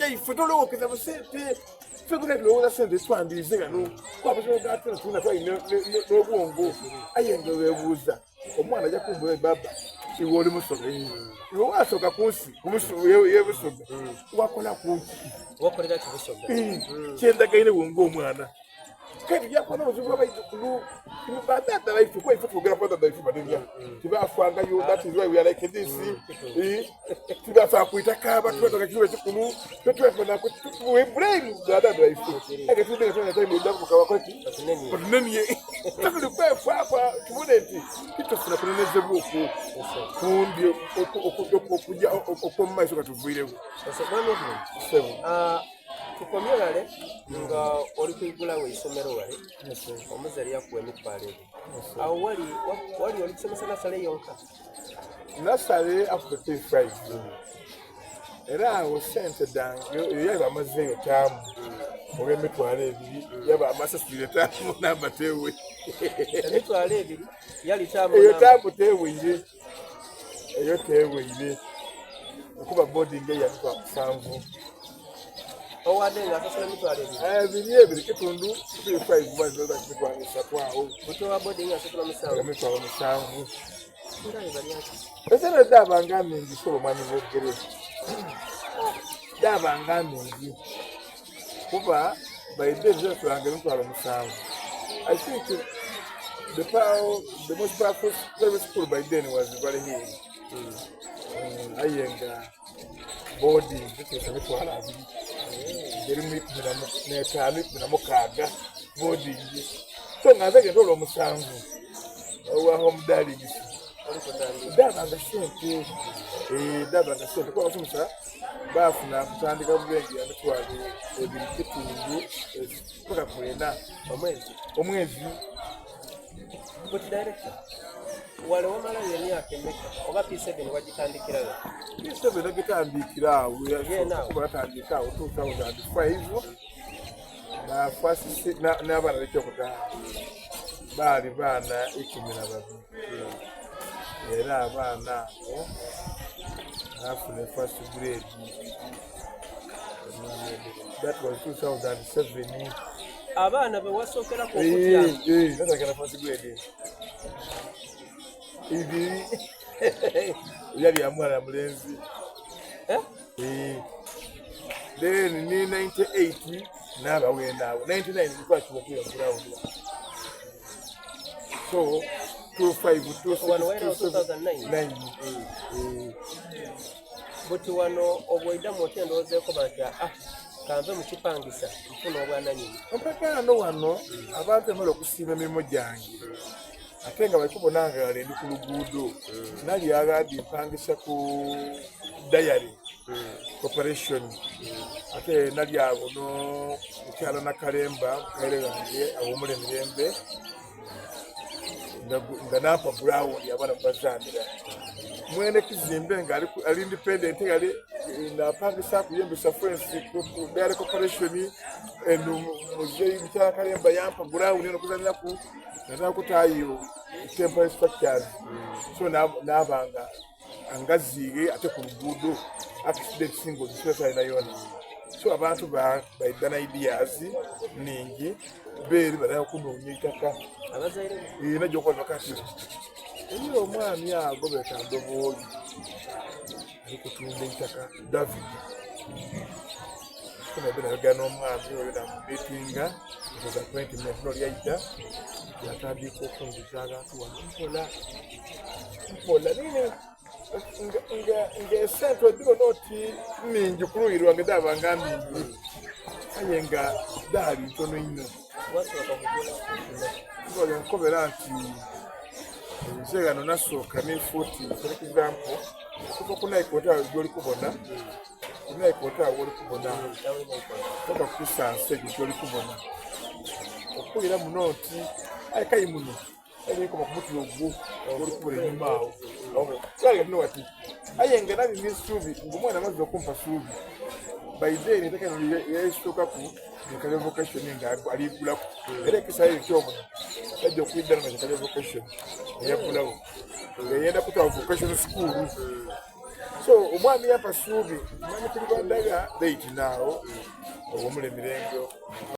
gyaife tolowookeza mu sente ffe gona tulowooza sente zitwandirize gano kuba amasomero ga tuna tulina twali n'obwongo aye nga webuuza omwana ajja kumbuza baba iwe oli musoga iwe wasooka ku nsi yebusoga wakola kuki wakolera kibusoga kyendagaine wo ng'omwana kati byakuba n'obuzibu bw'abaijukulu badada baife kuba ife twogera ku badada baife badebya tibafangayo that is why we are like this tibafa ku itaka batwetoka kizibu ekikulu tetwefuna we blame badada baife ate tudde tuna time edda kukawakoki otunenye tuli kwefafa tubone nti titufuna kunenezebwa okwo kundi okujja okw'omu maiso katuviirewo Tukomye ghale nga oli kwigulawo eisomero ghale, omuzaire yakuwa emitwalo ebiri. Awo wali wali oli kusomesa nasale yonka? Nasale up to P5. Era awo sente dhange yaba amazeeyo taamu oba emitwalo ebiri yaba amasaswire taamu namba tewe. Emitwalo ebiri yali taamu eyo taamu teweire. Eyo teweire okuba boarding eyo yatutwala musanvu. Owadde nga asasula emitwalo ebiri. Ebiri ebiri kitundu 35 mitwalo esatu awo. Muto wa boarding asasula musanvu. Emitwalo musanvu. Esente dhaabanga mingi sebo mwami Bogere. Dhaabanga mingi kuba by then zasulanga emitwalo musanvu. I think the power, the most powerful private school by then was Valley Hill. Aye nga boarding zituusa emitwalo abiri erimu ikumi n'etaano ikumi na mukaaga boarding. So nga nze gentoola omusanvu owa home darlings dhaabanga sente dhaabanga sente kuba abasomesa baafuna kutandika bubenge ya mitwalo ebiri kitundu paka ku ena Omwezi. Omwezi. But director, wale wamalayo emyaka emeka oba P7 wagitandikirayo? P7 nagitandikira awo kuba natandika awo 2005 na first n'abaana bekyokutaano baali baana ikumi na babiri era abaana abo nafuna first grade that was 2007. Abaana be wasookerako okutya? Natandika first grade ibiri yali ya mwana mulenzi. Then ni 98 nabawenda awo 99 nkwakibwa okuya ground so 25 Wano waira 2009. 9. Buti wano obweidamu otya endowooza ekoba nti ah kanve mu kipangisa nfuna obwananyini? Mpaka wano abantu emala okusiima emirimu gyange ate nga bakibona nga gale ndi ku luguudo nali agandi mpangisa ku dairy corporation ate nali abo no mukyala Nakalemba mukaire gange awumula emirembe nga nampa ground abaana mubazanira mwene kizimbe nga ali independent ali napangisa kuyembesa fence ku dairy corporation eno muzeyi mukyala Kalemba yampa ground eno kuzaniraku nataka kutayo temporary structures so nabanga angaziire ate ku luguudo accident singa ozisula yona so abantu baidda na ideas ningi beeri balala kunoonya eitaka najja okuba kati eriyo omwami ago beta Ndobooli ali kutunda eitaka David nabe nayogera n'omwami oyo namumitinga was appointment nolyaida yatandika okunguza abantu wano mpola mpola nini ng'esente odibona oti ningi ku luuyi lwange daabanga mingi aye nga daali ntono inho ngoyo nkobera nti nze ghano nasooka ne futi for example okuva ku naikota awo gyoli kubona ku naikota awo woli kubona paka ku sansa egyo gyoli kubona okuwulira muno nti aye kayi muno elikoma ku muti ogwo oguli kubula enyuma awo kale wati aye nga nali n'essuubi ng'omwana amaze okumpa suubi by then ettaka lino lyesookaku nekale vocation nga aliggulaku era ekisayo ekyobuno yajja okwiddala nga kyekale vocation eyaggulawo ng'eyenda kutwala vocation school. So omwami yampa suubi, mwami kuli bandaga late naawo owomula emirembe.